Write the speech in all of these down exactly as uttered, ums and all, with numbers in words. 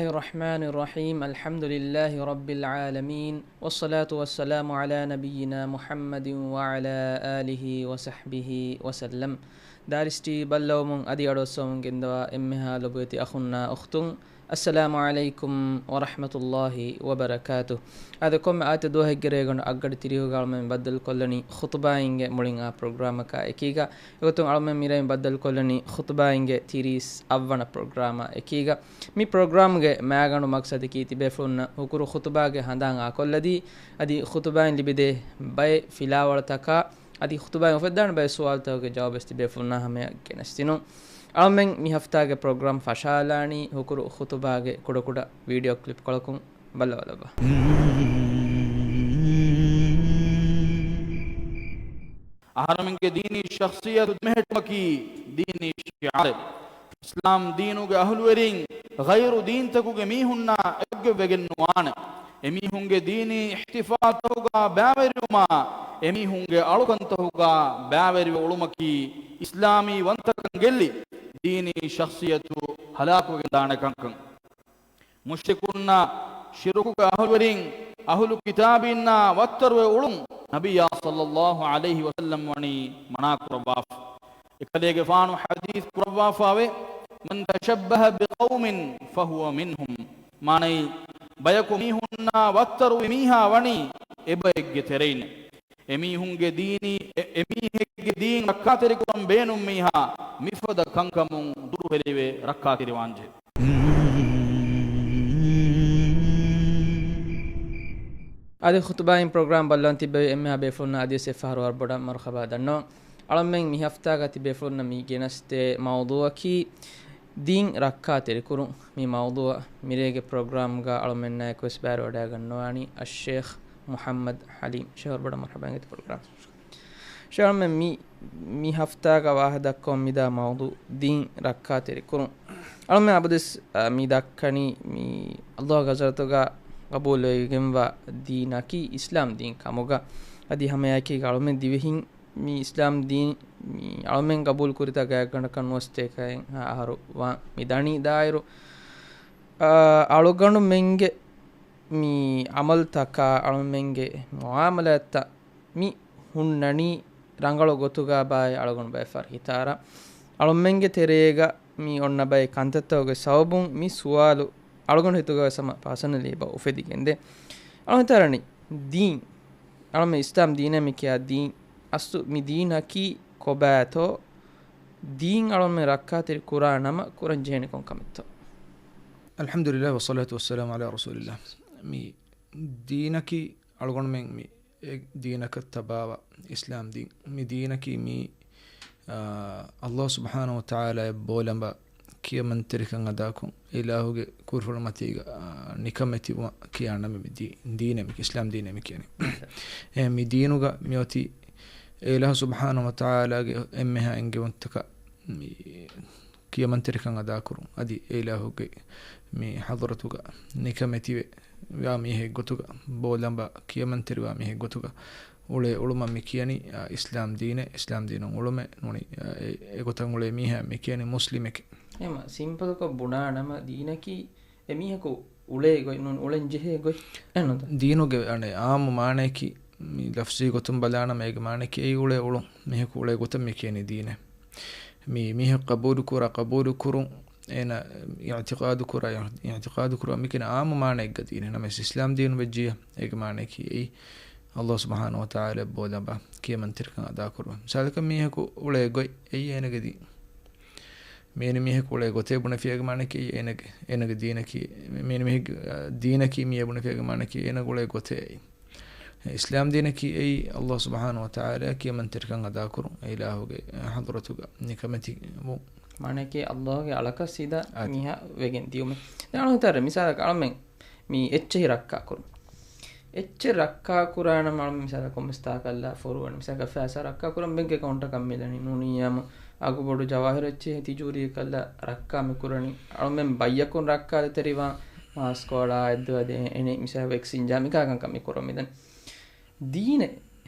الرحمن الرحيم. الحمد لله رب العالمين، والصلاة والسلام على نبينا محمد وعلى آله وصحبه وسلم. ދާރިސް ޓީވީ ބައްލަވަމުން އަދި އަޑުއައްސަވަމުން ގެންދަވާ އެންމެހާ ލޮބުވެތި އަޚުންނާ އުޚްތުން، އައްސަލާމު ޢަލައިކުމް ވަރަޙްމަތުﷲި ވަބަރަކާތު. އާދެ، ކޮންމެ އާދިއްޔާ ދުވަހެއްގެ ރޭގަނޑު އަށްގަޑި ތިރީހުގަ އަޅުމެން ބައްދަލުކޮށްލަނީ ޚުޠުބާއިންގެ މުޅިން އާ ޕްރޮގްރާމަކާ އެކީގަ. އެގޮތުން އަޅުމެން މިރޭ ބައްދަލުކޮށްލަނީ ޚުޠުބާއިންގެ ތިރީސް އަށްވަނަ ޕްރޮގްރާމާ އެކީގަ. މި ޕްރޮގްރާމްގެ މައިގަނޑު މަޤްޞަދަކީ ތިބޭފުޅުންނަށް ހުކުރު ޚުޠުބާގެ ހަނދާން އާކޮށްލަދީ، އަދި ޚުޠުބާއިން ލިބިދޭ ބައެއް ފިލާވަޅުތަކާ، އަދި ޚުޠުބާއިން އުފެއްދާނެ ބައެއް ސުވާލުތަކުގެ ޖަވާބުވެސް ތިބޭފުޅުންނާ ހަމަޔަށް ގެނެސްދިނުން. އަޅުމެން މި ހަފްތާގެ ޕްރޮގްރާމް ފަށާލާނީ ހުކުރު ޚުޠުބާގެ ކުޑަކުޑަ ވީޑިއޯ ކްލިޕްކޮޅަކުން. ބައްލަވާލައްވާ. އަހަރުމެންގެ ދީނީ ޝަޚްޞިއްޔަތު ދެމެހެއްޓުމަކީ ދީނީ ޝިޢާރެއް. އިސްލާމް ދީނުގެ އަހުލުވެރިން ޣައިރު ދީންތަކުގެ މީހުންނާ އެއްގޮތްވެގެން ނުވާނެ. އެމީހުންގެ ދީނީ އިޙްތިފާލްތަކުގަ ބައިވެރިވުމާ، އެމީހުންގެ އަޅުކަންތަކުގަ ބައިވެރިވެ އުޅުމަކީ އިސްލާމީ ވަންތަކަން ގެއްލި ދީނީ ޝަޚްޞިއްޔަތު ހަލާކުވެގެންދާނެ ކަންކަން. މުޝްރިކުންނާ ޝިރުކުގެ އަހުލުވެރިން، އަހުލު ކިތާބީންނާ ވައްތަރުވެ އުޅުން ނަބިއްޔާ ޞައްލައްލާހު ޢަލައިހި ވަސައްލަމް ވަނީ މަނާ ކުރައްވާފަ. އެކަލޭގެފާނު ޙަދީޘް ކުރައްވާފައެވެ. من تشبه بقوم فهو منهم. މާނައީ، ބަޔަކު މީހުންނާ ވައްތަރުވި މީހާ ވަނީ އެބައެއްގެ ތެރެއިން. އެމީހުންގެ ދީނީ، އެ، އެމީހެއްގެ ދީން ރައްކާތެރިކުރަން ބޭނުން މީހާ މިފަދަ ކަންކަމުން ދުރުހެލިވެ ރައްކާތެރިވާންޖެހޭ. އަދި ޚުޠުބާއިން ޕްރޮގްރާމް ބައްލަވަން ތިއްބެވި އެންމެހާ ބޭފުޅުންނަށް އަދިވެސް އެއްފަހަރު ވަރަށް ބޮޑަށް މަރުޙަބާ ދަންނަވަން. އަޅަމެން މި ހަފްތާގަ ތިބޭފުޅުންނަށް މި ގެނަސްދޭ މައުޟޫޢަކީ ދީން ރައްކާތެރިކުރުން. މި މައުޟޫޢަށް މިރޭގެ ޕްރޮގްރާމްގަ އަޅަމެންނާއެކުވެސް ބައިވެރިވަޑައިގަންނަވާނީ އައްޝޭޚް މުޙައްމަދު ޙަލީމް. ޝޭޚް ވަރަށް ބޮޑަށް މަރުޙަބާ އިނގޭތޯ ޕްރޮގްރާމް. ޝޭޚް އަޅަމެން މި، މި ހަފްތާގަ ވާހަކަ ދައްކަމުން މިދާ މައުޟޫޢު ދީން ރައްކާތެރި ކުރުން. އަޅަމެން އަބަދުވެސް، އަ، މި ދައްކަނީ މި ﷲގެ ޙަޟްރަތުގަ ޤަބޫލުވެގެންވާ ދީނަކީ އިސްލާމް ދީން ކަމުގަ. އަދި ހަމައެކީގަ އަޅަމެން ދިވެހިން މި އިސްލާމް ދީން މި އަޅަމެން ޤަބޫލު ކުރިތާ ގާތްގަނޑަކަށް ނުވަސް އެކައެއްހާ އަހަރު ވާން މި ދަނީ ދާއިރު، އަ، އަޅުގަނޑުމެންގެ މި ޢަމަލުތަކާ އަޅުމެންގެ މުޢާމަލާތްތައް މި ހުންނަނީ ރަނގަޅު ގޮތުގަ ބާއޭ އަޅުގަނޑު ބައެއް ފަހަރު ހިތާރާ. އަޅުމެންގެ ތެރޭގަ މި އޮންނަ ބައެއް ކަންތައްތަކުގެ ސަބަބުން މި ސުވާލު އަޅުގަނޑު ހިތުގަ ވެސް ހަމަ ޕާސަނަލީ އެބަ އުފެދިގެންދޭ. އަޅުގަނޑު ހިތާރަނީ ދީން، އަޅަމެން އިސްލާމް ދީނޭ މި ކިޔާ ދީން، އަސްލު މި ދީނަކީ ކޮބާތޯ؟ ދީން އަޅަމެން ރައްކާތެރި ކުރާ ނަމަ ކުރަން ޖެހޭނީ ކޮން ކަމެއްތޯ؟ الحمد لله والصلاة والسلام على رسول الله. މި ދީނަކީ އަޅުގަނޑުމެން މި އެ ދީނަކަށް ތަބާވާ އިސްލާމް ދީން. މި ދީނަކީ މީ، އާ، ﷲ ސުބްޙާނަހޫ ވަތަޢާލާއަށް ބޯލަނބާ ކިޔަމަންތެރިކަން އަދާކޮށް، އިލާހުގެ ކުރުފުޅު މަތީގަ، އާ، ނިކަމެތިވުމަށް ކިޔާ ނަމެއް މި ދީ-، ދީނޭ މި އިސްލާމް ދީނޭ މި ކިޔަނީ. އެ މި ދީނުގަ މިއޮތީ އެ އިލާހު ސުބްޙާނަހޫ ވަތަޢާލާގެ އެންމެހާ އެންގެވުންތަކަށް މި ކިޔަމަންތެރިކަން އަދާކުރުން، އަދި އެ އިލާހުގެ މި ޙަޟްރަތުގަ ނިކަމެތިވެ ވާ މީހެއް ގޮތުގަ، ބޯލަނބާ ކިޔަމަންތެރިވާ މީހެއް ގޮތުގަ އުޅޭ އުޅުމަށް މި ކިޔަނީ، އާ، އިސްލާމް ދީނޭ، އިސްލާމް ދީނުން އުޅުމޭ ނޫނީ، އާ، އެ، އެގޮތަށް އުޅޭ މީހާ މި ކިޔަނީ މުސްލިމެކޭ. އެހެންމަ ސިމްޕަލްކޮށް ބުނާ ނަމަ ދީނަކީ އެ މީހަކު އުޅޭ ގޮތް ނޫން، އުޅެން ޖެހޭ ގޮތް. އެހެންނުތަ؟ ދީނުގެ އަނެއް އާއްމު މާނަޔަކީ މި ލަފްޒީ ގޮތުން ބަލާނަމަ އޭގެ މާނަޔަކީ އެއީ އުޅޭ އުޅުން. މީހަކު އުޅޭ ގޮތަށް މި ކިޔަނީ ދީނޭ. މި މީހަކު ޤަބޫލު ކުރާ، ޤަބޫލު ކުރުން، އޭނަ އިޢްތިޤާދު ކުރާ، އިޢްތިޤާދު ކުރާ މި ކިޔަނީ އާއްމު މާނައެއްގަ ދީނޭ. ނަމަވެސް އިސްލާމް ދީނު ވެއްޖިއްޔާ އޭގެ މާނަޔަކީ އެއީ ﷲ ސުބްޙާނަހޫ ވަތަޢާލާ ބޯލަނބާ ކިޔަމަންތެރިކަން އަދާކުރުން. މިސާލަކަށް މީހަކު އުޅޭ ގޮތް އެއީ އޭނަގެ ދީން. މިއެނި މީހަކު އުޅޭ ގޮތޭ ބުނެފިއޭގެ މާނަޔަކީ އޭނަގެ، އޭނަގެ ދީނަކީ، މިއެނި މީހެއްގެ، އާ، ދީނަކީ މިއޭ ބުނެފިއޭގެ މާނަޔަކީ އޭނަގެ އުޅޭ ގޮތޭ. އިސްލާމް ދީނަކީ އެއީ ﷲ ސުބްޙާނަހޫ ވަތަޢާލާ ކިޔަމަންތެރިކަން އަދާކުރުން، އެ އިލާހުގެ ޙަޟްރަތުގަ ނިކަމެތިވުން. މާނަޔަކީ ﷲގެ އަޅަކަށް ސީދާ އާދެ. މީހާ ވެގެން ދިޔުމެއް. ދެން އަޅުގަނޑު ހިތަށް މިސާލަކަށް އަޅަމެން މި އެއްޗެހި ރައްކާ ކުރުން. އެއްޗެއް ރައްކާ ކުރާނަމަ އަޅަމެން މިސާލަކަށް ކޮންމެސް ތާކަށްލާ ފޮރުވަނީ. މިސާލަކަށް ފައިސާ ރައްކާ ކުރަން ބެންކް އެކައުންޓަކަށް މިލަނީ ނޫނީ އާއްމު އަގުބޮޑު ޖަވާހިރު އެއްޗެހި ތިޖޫރީ ކަށްލާ ރައްކާ މި ކުރަނީ. އަޅަމެން ބައްޔަކުން ރައްކާތެރިވާން މާސްކޯޅާ އެއްދުވަދޭ އެނެއް މިސާލަކަށް ވެކްސިން ޖާ މިކާ ކަންކަން މި ކުރަން މިދަނީ. ދީނެއް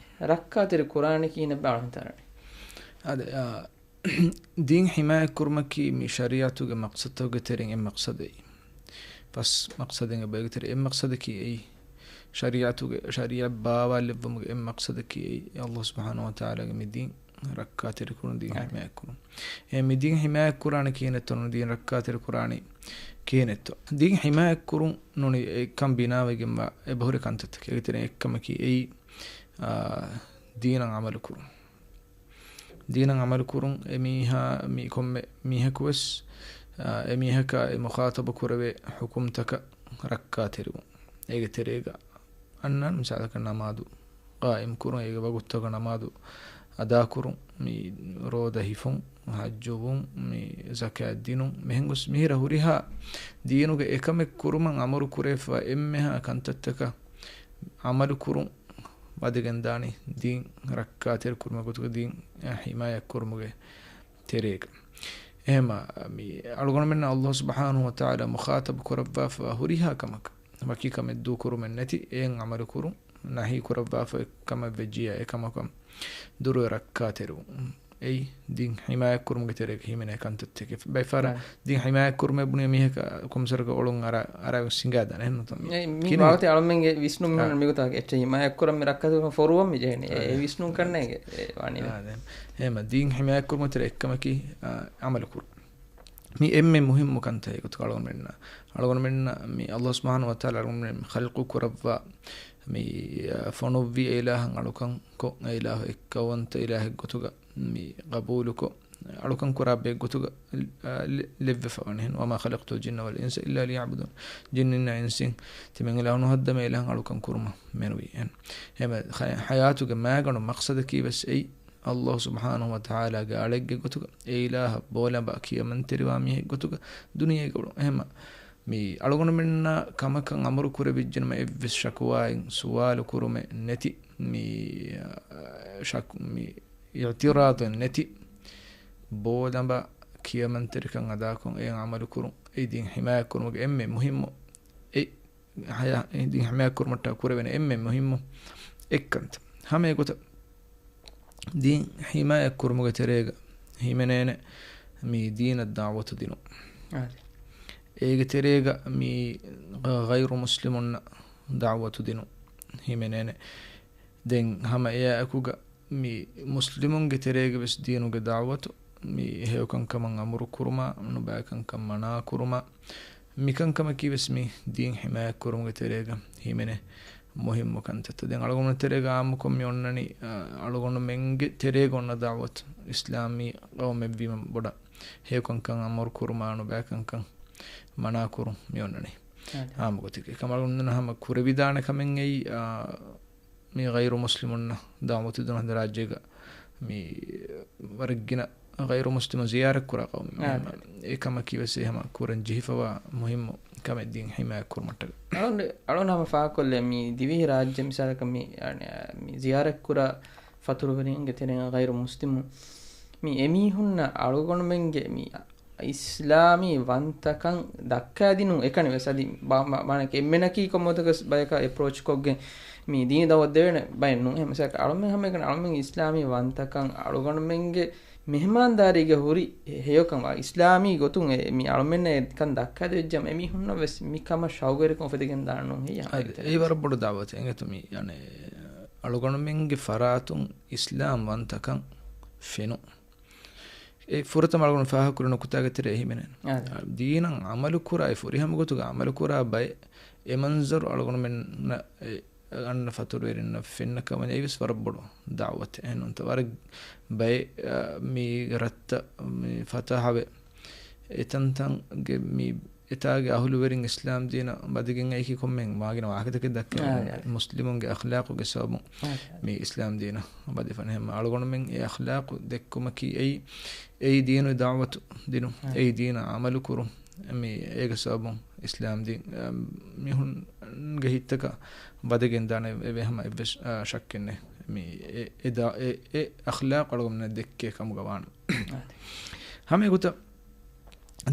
ރައްކާތެރި ކުރާނީ ކިހިނެއްބާ އަޅަމެން ހިތަށް އަރަނީ؟ އާދެ، އާ، ދީން ޙިމާޔަތްކުރުމަކީ މި ޝަރީޢަތުގެ މަޤްޞަދުތަކުގެ ތެރެއިން އެއް މަޤްޞަދެއް. ފަސް މަޤްޞަދެއް އެބަ އޭގެތެރޭ އެއް މަޤްޞަދަކީ އެއީ، ޝަރީޢަތުގެ، ޝަރީޢަތް ބާވާލެއްވުމުގެ އެއް މަޤްޞަދަކީ އެއީ، ﷲ ސުބްޙާނަހޫ ވަތަޢާލާގެ މި ދީން ރައްކާތެރިކުރުން، ދީން ޙިމާޔަތްކުރުން. އެ މި ދީން ޙިމާޔަތްކުރާނީ ކިހިނެއްތޯ؟ ނު ދީން ރައްކާތެރިކުރާނީ ކިހިނެއްތޯ؟ ދީން ޙިމާޔަތްކުރުން ނޫނީ އެކަން ބިނާވެގެންވާ އެބަހުރި ކަންތައްތަކެއް. އޭގެތެރޭ އެއްކަމަކީ އެއީ، އާ، ދީނަށް ޢަމަލުކުރުން. ދީނަށް ޢަމަލުކުރުން އެ މީހާ، މި ކޮންމެ މީހަކުވެސް، އާ، އެ މީހަކާ އެ މުޚާޠަބު ކުރެވޭ ޙުކުމްތަކަށް ރައްކާތެރިވުން. އޭގެ ތެރޭގަ އަންނަން މިސާލަކަށް ނަމާދު ޤާއިމްކުރުން، އޭގެ ވަގުތުތަކަށް ނަމާދު އަދާކުރުން، މި ރޯދަ ހިފުން، ޙައްޖުވުން، މި ޒަކާތް ދިނުން، މިހެން ގޮސް މިހިރަ ހުރިހާ ދީނުގެ އެކަމެއް ކުރުމަށް އަމުރު ކުރެވިފަ އެންމެހާ ކަންތައްތަކަށް ޢަމަލުކުރުން، ވަދެގެންދާނީ ދީން ރައްކާތެރިކުރުމުގެ ގޮތުގަ، ދީން ޙިމާޔަތްކުރުމުގެ ތެރޭގަ. އެހެމަ މި އަޅުގަނޑުމެންނަށް ﷲ ސުބްޙާނަހޫ ވަތަޢާލާ މުޚާޠަބު ކުރައްވާފަ ހުރިހާ ކަމަކަށް، ވަކި ކަމެއް ދޫކުރުމެއް ނެތި، އެއިން ޢަމަލުކުރުން، ނަހީ ކުރައްވާފަ އެއް ކަމެއް ވެއްޖިއްޔާ އެކަމަކަށް ދުރުވެ ރައްކާތެރިވުން. އެއީ ދީން ޙިމާޔަތްކުރުމުގެ ތެރޭގަ ހިމެނޭ ކަންތައްތަކެއް. ބައެއް ފަހަރަށް ދީން ޙިމާޔަތްކުރުމޭ ބުނި މީހަކަށް ކޮންމެސްވަރަކަށް އޮޅުން އަރާ، އަރާ ސިނގާދާނެ. އެހެންނޫންތަ؟ މި ވާގޮތެއް އަޅުމެންގެ ވިސްނުން މި އާ. މިގޮތަށް އެއްޗެއް ޙިމާޔަތްކުރަން މި ރައްކާތެރިކުރަން ފޮރުވަން މި ޖެހެނީ. އެ ވިސްނުން ކަންނޭނގެ. އެ ވާނީ. އާ، ދެން. އެހެމަ ދީން ޙިމާޔަތްކުރުމުގެ ތެރޭ އެއްކަމަކީ، އާ، ޢަމަލުކުރުން. މި އެންމެ މުހިއްމު ކަންތައް އެގޮތުގަ އަޅުގަނޑުމެންނަށް. އަޅުގަނޑުމެންނަށް މި ﷲ ސުބްޙާނަހޫ ވަތަޢާލާ އަޅުގަނޑުމެން ޚަލްޤު ކުރައްވާ މި، އާ، ފޮނުއްވި އެ އިލާހަށް އަޅުކަންކޮށް، އެ އިލާހު އެއްކައުވަންތަ އިލާހެއްގޮތުގަ މި ޤަބޫލުކޮށް، އަޅުކަން ކުރާ ބައެއްގޮތުގަ، އާ، ލެ-، ލެއްވެފަ ވަނީ. އެހެން، "وما خلقت الجن والإنس إلا ليعبدون." ޖިންނިންނާ އިންސިން ތިމަން އިލާހު ނުހައްދަމޭ އިލާހަށް އަޅުކަން ކުރުމަށް މެނުވީ. އެހެން، އެހެމަ ޙަޔާތުގެ މާގަނޑު މަޤްޞަދަކީ ވެސް އެއީ، ﷲ ސުބްޙާނަހޫ ވަތަޢާލާގެ އަޅެއްގެ ގޮތުގަ، އެ އިލާހަށް ބޯލަނބާ ކިޔަމަންތެރިވާ މީހެއް ގޮތުގަ ދުނިޔޭގަ އުޅުން. އެހެމަ މި އަޅުގަނޑުމެންނަށް ކަމަކަށް އަމުރު ކުރެވިއްޖެނަމަ އެއްވެސް ޝަކުވާއެއް ސުވާލު ކުރުމެއް ނެތި، މި، ޝަކު-، މި އިޢުތިރާޟެއް ނެތި، ބޯލަނބާ ކިޔަމަންތެރިކަން އަދާކޮށް އެ ޢަމަލު ކުރުން، އެ ދީން ޙިމާޔަތް ކުރުމުގެ އެންމެ މުހިއްމު، އެ ޙަޔާ-، އެ ދީން ޙިމާޔަތް ކުރުމަށްޓަކާ ކުރެވޭނެ އެންމެ މުހިއްމު އެއްކަންތައް. ހަމަ އެގޮތަށް ދީން ޙިމާޔަތް ކުރުމުގެ ތެރޭގަ ހިމެނޭނެ މި ދީނަށް ދަޢުވަތު ދިނުން. އާދެ. އޭގެ ތެރޭގަ މި ޣައިރު މުސްލިމުންނަށް ދަޢުވަތު ދިނުން ހިމެނޭނެ. ދެން ހަމަ އެއާއެކުގަ މި މުސްލިމުންގެ ތެރޭގަ ވެސް ދީނުގެ ދަޢުވަތު، މި ހެޔޮކަންކަމަށް އަމުރު ކުރުމާ، ނުބައިކަންކަން މަނާ ކުރުމާ، މިކަންކަމަކީ ވެސް މި ދީން ޙިމާޔަތް ކުރުމުގެ ތެރޭގަ ހިމެނޭ މުހިއްމު ކަންތައްތައް. ދެން އަޅުގަނޑު ތެރޭގަ އާއްމުކޮށް މި އޮންނަނީ، އަ، އަޅުގަނޑުމެންގެ ތެރޭގަ އޮންނަ ދަޢުވަތު، އިސްލާމީ ޤައުމެއްވީމަ ބޮޑަށް ހެޔޮކަންކަން އަމުރު ކުރުމާ، ނުބައިކަންކަން މަނާ ކުރުން މި އޮންނަނީ. އާދެ. އާއްމު ގޮތެއްގަ. އެކަމަ އަޅުގަނޑު ހަމަ ކުރެވިދާނެ ކަމެއް އެއީ، އާ، މި ޣައިރު މުސްލިމުންނަށް ދަޢުވަތު ދިނުން ހަނދާން ރާއްޖޭގަ މި ވަރަށް ގިނަ ޣައިރު މުސްލިމުން ޒިޔާރަތް ކުރާ ޤައުމެއް. އާ. އެކަމަކީ ވެސް އެ ހަމަ ކުރަން ޖެހިފަވާ މުހިއްމު ކަމެއް ދީން ޙިމާޔަތް ކުރުމަށްޓަކާ. އަޅުގަނޑު، އަޅުގަނޑު ހަމަ ފާހަގަކޮށްލޭ މި ދިވެހި ރާއްޖެ މިސާލަކަށް މި، އަނެ، މި ޒިޔާރަތް ކުރާ ފަތުރުވެރިންގެ ތެރެއިން ޣައިރު މުސްލިމުން މި އެމީހުންނަށް އަޅުގަނޑުމެންގެ މި އިސްލާމީ ވަންތަކަން ދައްކާދިނުން އެކަނި ވެސް އަދި ބާ-، މާ-، މާނަކީ އެންމެނަކީ ކޮންމެ ގޮތަކަސް ބަޔަކަށް އެޕްރޯޗް ކޮށްގެން މި ދީން ދަޢުވަތު ދެވޭނެ ބައެއް ނޫން. އެހެން މިސާލަކަށް އަޅުމެން ހަމައެކަނި އަޅުމެން އިސްލާމީ ވަންތަކަން އަޅުގަނޑުމެންގެ މެހެމާންދާރީގަ ހުރި ހެޔޮކަން ވާ އިސްލާމީ ގޮތުން އެ މި އަޅުމެންނަށް އެކަން ދައްކާދެވިއްޖެ އެމީހުންނަށް ވެސް މި ކަމަށް ޝައުގުވެރިކަން އުފެދިގެން ދާން ނޫން ހެއްޔާ؟ އަދި އެ ވަރަށް ބޮޑު ދަޢުވަތެއް. އެނގޭތޯ މި އަނެ އަޅުގަނޑުމެންގެ ފަރާތުން އިސްލާމް ވަންތަކަން ފެނުން. އެ ފުރަތަމަ އަޅުގަނޑު ފާހަގަކުރި ނުކުތާގެ ތެރޭ ހިމެނޭނެ. އާ. ދީނަށް ޢަމަލު ކުރާ، އެ ފުރިހަމަ ގޮތުގަ ޢަމަލު ކުރާ ބައެއް އެ މަންޒަރު އަޅުގަނޑުމެންނަށް އެ އަންނަ ފަތުރުވެރިންނަށް ފެންނަ ކަމަށް އެއީ ވެސް ވަރަށް ބޮޑު ދަޢުވަތެއް. އެހެންނޫންތަ؟ ވަރަށް ބައެއް، އާ، މީގެ ރަށްތައް މި ފަތާހަވެ އެތަންތަންގެ މި އެތާގެ އަހުލުވެރިން އިސްލާމް ދީނަށް ވަދެގެން އައިކި ކޮންމެހެން ވާގިނަ ވާހަކަތަކެއް ދައްކައި. އާ، އާ. މުސްލިމުންގެ އަޚްލާޤުގެ ސަބަބުން އާ، އާ. މި އިސްލާމް ދީނަށް ވަދެފަނެ. އެހެން އަޅުގަނޑުމެން އެ އަޚްލާޤު ދެއްކުމަކީ އެއީ، އެއީ ދީނު ދަޢުވަތު ދިނުން، އާ. އެއީ ދީނަށް ޢަމަލު ކުރުން. މި އޭގެ ސަބަބުން އިސްލާމް ދީން، އާ، މީހުންގެ ހިތްތަކަށް ވަދެގެން ދާނެ އެވެ. ހަމަ އެއްވެސް، އާ، ޝައްކެއް ނެތް. މި އެ، އެ ދާ-، އެ، އެ އަޚްލާޤު އަޅުގަނޑުމެންނަށް ދެއްކޭ ކަމުގަ ވާނެ. އާ. ހަމަ އެގޮތަށް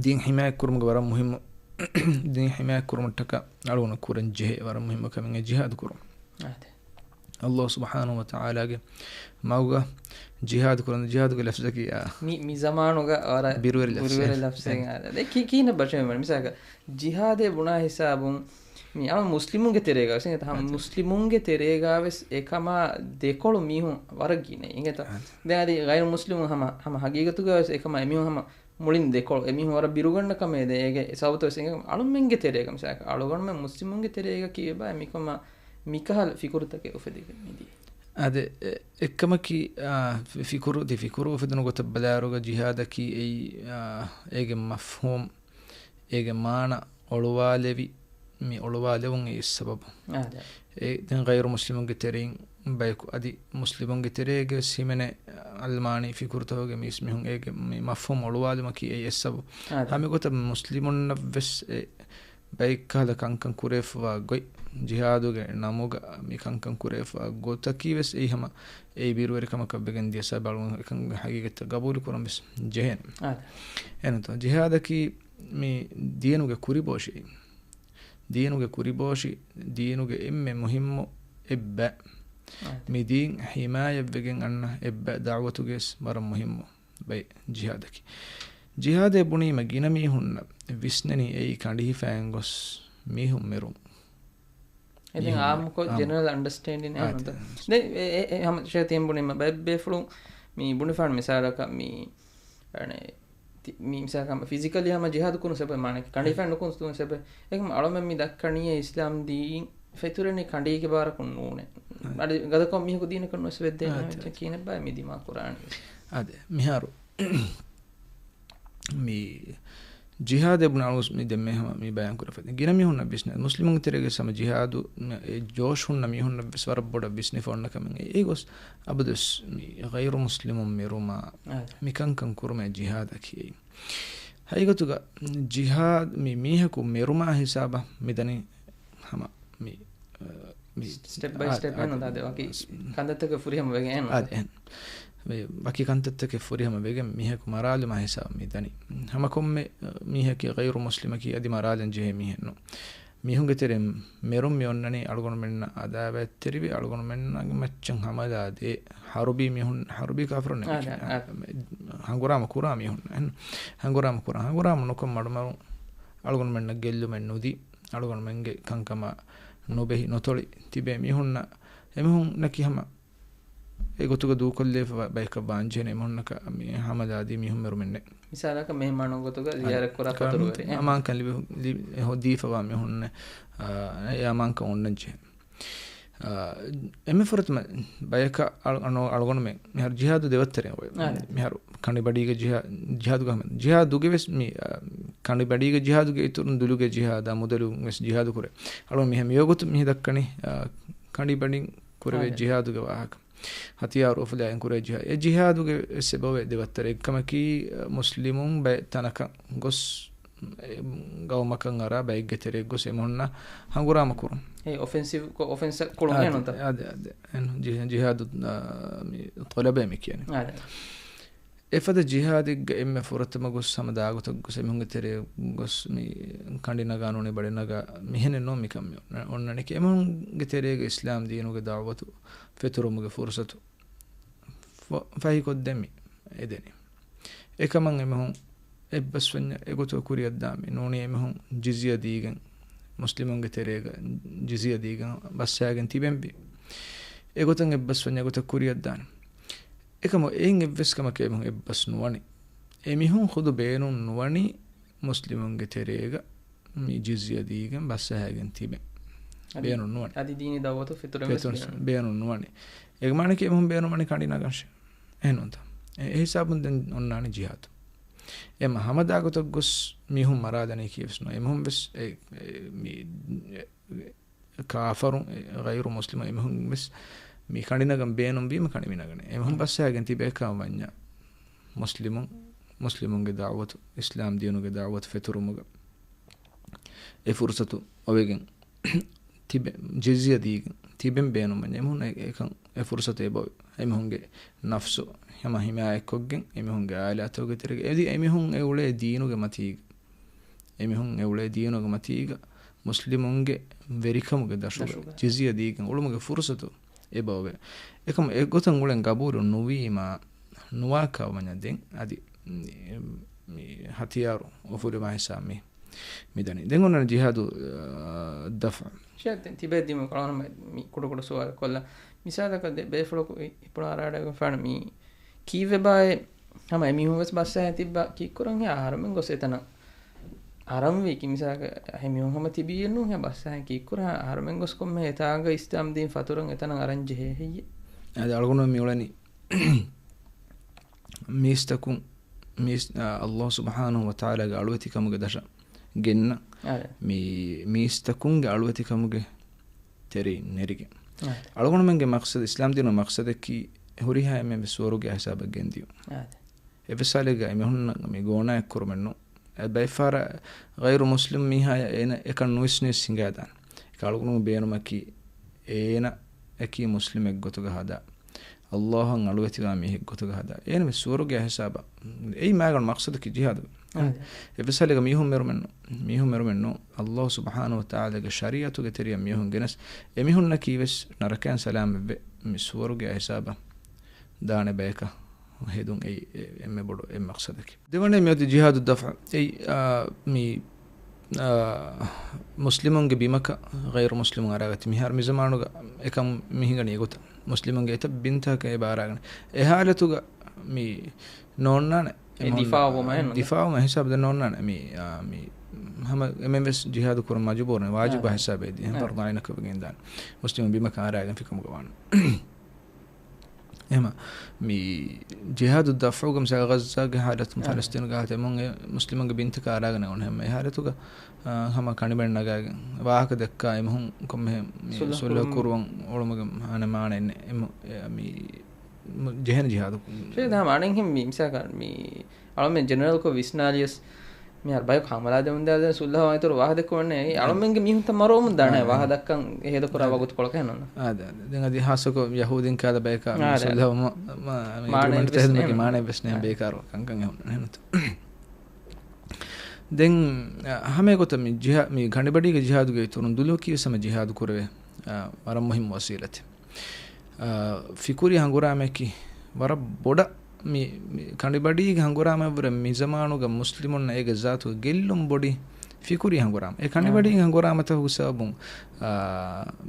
ދީން ޙިމާޔަތް ކުރުމުގެ ވަރަށް މުހިއްމު، ދީން ޙިމާޔަތް ކުރުމަށްޓަކާ އަޅުގަނޑު ކުރަން ޖެހޭ ވަރަށް މުހިއްމު ކަމެއް ޖިހާދު ކުރުން. އާދެ. ﷲ ސުބްޙާނަހޫ ވަތަޢާލާގެ މަގުގަ ޖިހާދު ކުރަން، ޖިހާދުގެ ލަފްޒަކީ، އާ، މި، މި ޒަމާނުގަ ވަރަށް ބިރުވެރި ލަފްޒެއް. ބިރުވެރި ލަފްޒެއް. އާ، ދެ ކި، ކިހިނެއް ބަށެވެ؟ މިސާލަކަށް، ޖިހާދޭ ބުނާ ހިސާބުން، މި އަޅު މުސްލިމުންގެ ތެރޭގަ ވެސް އިނގޭތަ؟ ހަމަ އާ، މުސްލިމުންގެ ތެރޭގަ ވެސް އެކަމާ ދެކޮޅު މީހުން ވަރަށް ގިނަ އިނގޭތަ؟ އާ، ދެން އަދި ޣައިރު މުސްލިމުން ހަމަ، ހަމަ ހަގީގަތުގަ ވެސް އެކަމާ އެމީހުން ހަމަ މުޅިން ދެކޮޅު އެމީހުން ވަރަށް ބިރުގަންނަ ކަމެއް ދޭ. އޭގެ ސަބަބުތައް ވެސް އެނގޭ އަޅުމެންގެ ތެރޭގަ މިސާލަކަށް އަޅުގަނޑުމެން މުސްލިމުންގެ ތެރޭގަ ކީއްވެބާ މިކަމާ މިކަހަލަ ފިކުރުތަކެއް އުފެދިގެން މިދީ. އާދެ، އެ، އެއްކަމަކީ، އާ، ފި، ފިކުރު، ތި ފިކުރު އުފެދުނު ގޮތަށް ބަލާއިރުގަ ޖިހާދަކީ އެއީ، އާ، އޭގެ މަފްހޫމް، އޭގެ މާނަ އޮޅުވާލެވި، މި އޮޅުވާލެވުން އެއީ ސަބަބު. އާދެ. އެ، ދެން ޣައިރު މުސްލިމުންގެ ތެރެއިން ބަޔަކު އަދި މުސްލިމުންގެ ތެރޭގަ ވެސް ހިމެނޭ އަލްމާނީ ފިކުރުތަކުގެ މީސްމީހުން އޭގެ މި މަފްހޫމް އޮޅުވާލުމަކީ އެއީ އެއް ސަބަބު. އާދެ. ހަމަ ގޮތަށް މުސްލިމުންނަށް ވެސް އެ ބައެއްކަހަލަ ކަންކަން ކުރެވިފަވާ ގޮތް، ޖިހާދުގެ ނަމުގަ މި ކަންކަން ކުރެވިފަވާ ގޮތަކީ ވެސް އެއީ ހަމަ އެއީ ބިރުވެރިކަމަކަށް ވެގެން ދިޔަ ސަބަބު. އަޅުގަނޑު އެކަން ހަގީގަތަށް ގަބޫލު ކުރަން ވެސް ޖެހޭނެ. އާދެ. އެހެންތޯ؟ ޖިހާދަކީ މި ދީނުގެ ކުރިބޯށި. ދީނުގެ ކުރިބޯށި، ދީނުގެ އެންމެ މުހިއްމު އެއްބަ. އާދެ. މި ދީން ހިމާޔަތްވެގެން އަންނަ އެއްބަ ދަޢުވަތުގެ ވެސް ވަރަށް މުހިއްމު ބައެއް ޖިހާދަކީ. ޖިހާދޭ ބުނީމަ ގިނަ މީހުންނަށް ވިސްނެނީ އެއީ ކަނޑިހިފައިން ގޮސް މީހުން މެރުން. އެ ދެން މީހުން އާއްމުކޮށް އާއްމު. ޖެނެރަލް އަންޑަސްޓޭންޑިން އެއް އާ، ނުންތަ؟ ދެން ދެން އެ، އެ، އެ ހަމަ ޝޭ ތިން ބުނީމަ ބައެއް ބޭފުޅުން މި ބުނިފާން މިސާލަކަށް މި، އަނެ، ތި، މި މިސާލަކަށް ހަމަ ފިޒިކަލީ ހަމަ ޖިހާދު ކުރުން ސަބަބެއް މާނައަކީ ކަނޑިފައިން ނުކުން ސަބަބެއް. އެކަމަ އަޅުމެން މި ދައްކަނީ އިސްލާމް ދީން ފެތުރެނީ ކަނޑީގެ ބާރަކުން ނޫނޭ. އާ. އަދި ގަދަކޮށް މީހަކު ދީނަކަށް ނުވެސް ވެއްދޭ އާ، ހަމަ އާ. ކިހިނެއްބާ މި ދިމާ ކުރާނީ. އާދެ، މިހާރު މި ޖިހާދޭ ބުނާ އަޅުސް މި ދެންމެ ހަމަ މި ބަޔާން ކުރެފަދަ. ގިނަ މީހުންނަށް ވިސްނަ، މުސްލިމުންގެ ތެރޭގެ ހަމަ ޖިހާދު، މ-، އެ ޖޯޝް ހުންނަ މީހުންނަށް ވެސް ވަރަށް ބޮޑަށް ވިސްނިފަ އޮންނަ ކަމެއް. އެ، އެ ގޮސް އަބަދުވެސް މި ޣައިރު މުސްލިމުން މެރުމާ، އާ. މި ކަންކަން ކުރުމޭ ޖިހާދަކީ. ހަގީގަތުގަ ޖިހާދް މި މީހަކު މެރުމާ ހިސާބަށް މިދަނީ ހަމަ މި، އަ، މި ސްޓެޕް ބައި އާ، ސްޓެޕް އާ، އެހެން އާ، ދާދެ ވަކި ސް-، ކަންތައްތަކެއް ފުރިހަމަ ވެގެން އެހެން އާ، ނުވަތަ؟ އެހެން. މި ވަކި ކަންތައްތަކެއް ފުރިހަމަ ވެގެން މީހަކު މަރާލުމާ ހިސާބަށް މި ދަނީ. ހަމަ ކޮންމެ، އަ، މީހަކީ ޣައިރު މުސްލިމަކީ އަދި މަރާލަން ޖެހޭ މީހެއް ނޫން. މީހުންގެ ތެރެއިން މެރުން މި އޮންނަނީ އަޅުގަނޑުމެންނަށް އަދާވާތްތެރިވެ، އަޅުގަނޑުމެންނަށް މައްޗަށް ހަމަލާ ދޭ ހަރުބީ މީހުން، ހަރުބީ ކާފަރުން އާ، އާ. ހަނގުރާމަ ކުރާ މީހުން، އެހެން. ހަނގުރާމަ ކުރާ، ހަނގުރާމަ ނުކޮށް މަޑުމަރު އަޅުގަނޑުމެންނަށް ގެއްލުމެއް ނުދީ، އަޅުގަނޑުމެންގެ ކަންކަމާ ނުބެހި ނުތޮޅި ތިބޭ މީހުންނަށް، އެމީހުންނަކީ ހަމަ އެ ގޮތުގަ ދޫކޮށްލެވިފަ ބަ-، ބަޔަކަށް ވާންޖެހޭނެ އެމީހުންނަކަށް މި ހަމަލާދީ މީހުން މެރުމެއް ނެތް. މިސާލަކަށް މެހެމާނު ގޮތުގަ އަދި ޒިޔާރަތް ކުރާ ކަރަން ފަތުރުވެރި. އެ. އަމާންކަން ލިބި، ލި-، އެ ހޯ ދީފަވާ މީހުންނެއް، އާ، އެ އަމާންކަން އޮންނަން ޖެހޭ. އާ، އެންމެ ފުރަތަމަ ބަޔަކަށް އަޅު-، އަނޯ-، އަޅުގަނޑުމެން މިހާރު ޖިހާދު ދެވައްތަރެއް އޮވޭ. އާ، ރައިޓް. މިހާރު ކަނޑިބަޑީގެ ޖިހާ-، ޖިހާދުގަ ހަމަ، ޖިހާދުގެ ވެސް މި، އާ، ކަނޑިބަޑީގެ ޖިހާދުގެ އިތުރުން ދުލުގެ ޖިހާދާ މުދަލުން ވެސް ޖިހާދު ކުރޭ. އަޅުގަނޑު މިހެން މިވަގުތު މިހި ދައްކަނީ، އާ، ކަނޑިބަޑިން ކުރެވޭ އާ، ރައިޓް. ޖިހާދުގެ ވާހަކަ. ހަތިޔާރު އުފުލާގެން ކުރޭ ޖިހާދު. އެ ޖިހާދުގެ ވެސް އެބައޮވޭ ދެވައްތަރެއް. އެއްކަމަކީ، އަ، މުސްލިމުން ބައެއް ތަނަކަށް ގޮސް، އެ، ގައުމަކަށް އަރާ ބައެއްގެ ތެރެއަށް ގޮސް އެމީހުންނާ ހަނގުރާމަ ކުރުން. އެ އޮފެންސިވް ކޮށް، އޮފެންސަށް ކުޅުން އާދެ، އެހެންތަ؟ އާދެ، އާދެ. އެން ޖި-، ޖިހާދު، އާ، މި ޠަލަބޭ މި ކިޔަނީ. އާދެ. އެފަދަ ޖިހާދެއްގަ އެންމެ ފުރަތަމަ ގޮސް ހަމަ ދާގޮތަށް ގޮސް އެމީހުންގެ ތެރެއަށް ގޮސް މި ކަނޑި ނަގާ ނޫނީ ބަޑި ނަގާ މިހެނެއް ނޫން މިކަން މި އޮންނަނީ. އެމީހުންގެ ތެރޭގަ އިސްލާމް ދީނުގެ ދަޢުވަތު ފެތުރުމުގެ ފުރުސަތު ފަ-، ފަހިކޮށްދޭން މި އެދެނީ. އެކަމަށް އެމީހުން އެއްބަސްވަންޏާ އެގޮތުގަ ކުރިއަށްދާން މި ނޫނީ އެމީހުން ޖިޒްޔަ ދީގެން، މުސްލިމުންގެ ތެރޭގަ ޖިޒްޔަ ދީގެން ބައްސަވާގެން ތިބެންވީ. އެގޮތަށް އެއްބަސްވަންޏާ އެގޮތަށް ކުރިއަށްދާނެ. އެކަމު އެއިން އެއްވެސް ކަމަކަށް އެމީހުން އެއްބަސް ނުވަނީ. އެމީހުން ޚުދު ބޭނުން ނުވަނީ މުސްލިމުންގެ ތެރޭގަ މި ޖިޒްޔަ ދީގެން ބައްސަވާގެން ތިބެން. އަދި، ބޭނުން ނުވަނީ. އަދި ދީނީ ދަޢުވަތު ފެތުރެވެސް ފެތުރެވެސް ބޭނުން. ބޭނުން ނުވަނީ. އޭގެ މާނައަކީ އެމީހުން ބޭނުންވަނީ ކަނޑި ނަގަންށޭ. އެހެންނޫންތަ؟ އެ، އެ ހިސާބުން ދެން އޮންނާނެ ޖިހާދު. އެ މަ-، ހަމަ ދާގޮތަށް ގޮސް މީހުން މަރާލަނީ ކީއްވެސް ނޫން. އެމީހުން ވެސް އެ، އެ، މި، އެ، ކާފަރުން، އެ، ޣައިރު މުސްލިމު އެމީހުން ވެސް މި ކަނޑި ނަގަން ބޭނުން ވީމަ ކަނޑި މި ނަގަނީ. އެމީހުން ބައްސަވާގެން ތިބޭ ކަމަށް ވަންޏާ މުސްލިމުން، މުސްލިމުންގެ ދަޢުވަތު، އިސްލާމް ދީނުގެ ދަޢުވަތު ފެތުރުމުގަ އެ ފުރުސަތު އޮވެގެން ތިބެ-، ޖިޒްޔަ ދީގެން ތިބެން ބޭނުންވަންޏާ އެމީހުން އެ-، އެކަން އެ ފުރުސަތު އެބައޮވޭ. އެމީހުންގެ ނަފްސު ހަމަ ހިމާޔަތްކޮށްގެން، އެމީހުންގެ އާލާތުގެ ތެރޭގަ އެދި އެމީހުން އެ އުޅޭ ދީނުގެ މަތީގަ، އެމީހުން އެ އުޅޭ ދީނުގެ މަތީގަ މުސްލިމުންގެ ވެރިކަމުގެ ދަށުގަ ދަށުގަ. ޖިޒްޔަ ދީގެން އުޅުމުގެ ފުރުސަތު އެބައޮވޭ. އެކަމަ އެގޮތަށް އުޅެން ގަބޫލު ނުވީމާ، ނުވާކަށް ވަންޏާ ދެން އަދި މި، މި ހަތިޔާރު އުފުލުވާ ހިސާބަށް މި، މި ދަނީ. ދެން އޮންނަ ޖިހާދު، އާ، ދަފްޢު. ޝޭޚް ދެން ތިބޭ ދިމު ކޮޅަން މި ކުޑަ ކުޑަ ސުވާލު ކޮށްލާ. މިސާލަކަށް ދެ ބޭފުޅަކު އި-، އިޕުޅާރާޑަގަފާނު މި ކީއްވެބާއޭ ހަމަ އެމީހުން ވެސް ބައްސަހައި ތިއްބާ ކީއްކުރަން ހެ އަހަރުމެން ގޮސް އެތަނަށް އަރަންވީ ކި މިސާލަކަށް އެމީހުން ހަމަ ތިބީއެއްނު ހެ ބައްސަހައި ކީއްކުރަން އަހަރުމެން ގޮސް ކޮންމެ އެތާގަ އިސްލާމް ދީން ފަތުރަން އެތަނަށް އަރަން ޖެހޭ ހެއްޔެ؟ އަދި އަޅުގަނޑު މި އުޅެނީ މީސްތަކުން މީސް-، އާ، ﷲ ސުބްޙާނަހޫ ވަތަޢާލާގެ އަޅުވެތިކަމުގެ ދަށަށް ގެންނަ އާދެ. މި މީސްތަކުންގެ އަޅުވެތިކަމުގެ ތެރެއިން ނެރިގެން. އާދެ. އަޅުގަނޑުމެންގެ މަޤްޞަދު، އިސްލާމް ދީނުގެ މަޤްޞަދަކީ ހުރިހާ އެންމެން ވެސް ސުވަރުގެ ހިސާބަށް ގެންދިޔުން. އާދެ. އެއްވެސް ހާލެއްގަ އެމީހުންނަށް މި ގޯނާއެއް ކުރުމެއްނު. އެ ބައެއްފަހަރަށް ޣައިރު މުސްލިމް މީހާޔަށް އޭނަ އެކަން ނުވިސްނިވެސް ހިނގާދާނެ. އެކަ އަޅުގަނޑު ބޭނުމަކީ އޭނަ އެކީ މުސްލިމެއް ގޮތުގަ ހަދާ، ﷲ އަށް އަޅުވެތިވާ މީހެއް ގޮތުގަ ހަދާ، އޭނަ ވެސް ސުވަރުގެ ހިސާބަށް. އެއީ މާގަނޑު މަޤްޞަދަކީ ޖިހާދު. އާދެ. އެއްވެސް ހާލެއްގަ މީހުން މެރުމެއްނު، މީހުން މެރުމެއްނު، ﷲ ސުބްޙާނަހޫ ވަތަޢާލާގެ ޝަރީޢަތުގެ ތެރެއަށް މީހުން ގެނެސް، އެމީހުންނަކީ ވެސް ނަރަކައިން ސަލާމަތްވެ، މި ސުވަރުގެ ހިސާބަށް ދާނެ ބަޔަކަށް ހެދުން އެއީ އެ-، އެންމެ ބޮޑު އެއް މަޤްޞަދަކީ. ދެވަނަ މިއޮތީ ޖިހާދު ދަފްޢު. އެއީ، އާ، މި، އާ، މުސްލިމުންގެ ބިމަކަށް ޣައިރު މުސްލިމުން އަރާގަތީ. މިހާރު މި ޒަމާނުގަ އެކަމު މި ހިނގަނީ އެގޮތަށް. މުސްލިމުންގެ އެތައް ބިންތަކަށް އެބަ އަރާގަނެ. އެ ހާލަތުގަ މި ނޯންނާނެ. އެ އެމީހުން ދިފާޢުވުމަށް އެއްނު. ދިފާޢުވުމަށް ހިސާބު ދެން ނޯންނާނެ. މި، އާ، މި ހަމަ އެމެން ވެސް ޖިހާދު ކުރަން މަޖުބޫރު ނެ. ވާޖިބު އާ. ހިސާބެއް ދީ. އާ. ފަރުޟު ޢައިނަކަށް ވެގެން ދާނެ. މުސްލިމު ބިމަކަށް އަރާގެން ފިކަމުގަ ވާނެ. އެހެމަ، މި ޖިހާދު ދަފްޢުގަ މިސާލަކަށް ޣައްޒާގެ ހާލަތު، އާ. ފަލަސްތީނުގެ ހާލަތު، އެމީހުން އެ މުސްލިމުންގެ ބިންތަކަށް އަރާގަނެ އޮން ހަމަ އެ ހާލަތުގަ، އާ، ހަމަ ކަނޑިމަން ނަގާގެން ވާހަކަ ދައްކާ އެމީހުން ކޮންމެހެން މި ސުލްހަ ސުލްހަ ކުރުމުން. ކުރުވަން އުޅުމުގެ ހާނެ މާނައެއް ނެ-، އެ މު-، އެ މި މު-، ޖެހޭނެ ޖިހާދު. ޝޭޚް ދާ މާނައިން ހިން މި މިސާލަކަށް މި އަޅަމެން ޖެނެރަލްކޮށް ވިސްނާލިޔަސް މިހާރު ބަޔަކު ހަމަލާ ދެމުންދާ ދެން ސުލްހަ ވާން އިތުރު ވާހަ ދެއްކުމެއް ނެތް. އަޅަމެންގެ މީހުންތައް މަރުވަމުން ދާނެ އާ. ވާހަ ދައްކަން އެ ހޭދަކުރާ އާ. ވަގުތުކޮޅަކަށް ނޫން. އާ، ދެ-، ދެން އަދި ހާއްސަކޮށް ޔަހޫދީން ކާލަ ބަޔަކާ މި އާ، ދެ. ސުލްހަ ވުމަށް މާނައެއް ވެސް ނެތް. މާނައެއް ވެސް ނެތް އާ. ބޭކާރު ކަންކަން އެހުން ނެތް. ދެން، އާ، ހަމަ އެގޮތަށް މި ޖިހާ-، މި ކަނޑިބަޑީގެ ޖިހާދުގެ އިތުރުން ދުލުކީ ވެސް ހަމަ ޖިހާދު ކުރެވޭ، އާ، ވަރަށް މުހިއްމު ވަސީލަތެއް. އާ، ފިކުރީ ހަނގުރާމައަކީ ވަރަށް ބޮޑަށް މި، މި ކަނޑިބަޑީގެ ހަނގުރާމައަށްވުރެ މި ޒަމާނުގަ މުސްލިމުންނަށް އޭގެ ޒާތުގަ ގެއްލުން ބޮޑީ ފިކުރީ ހަނގުރާމަ. އެ ކަނޑިބަޑީގެ ހަނގުރާމަތަކުގެ ސަބަބުން، އާ،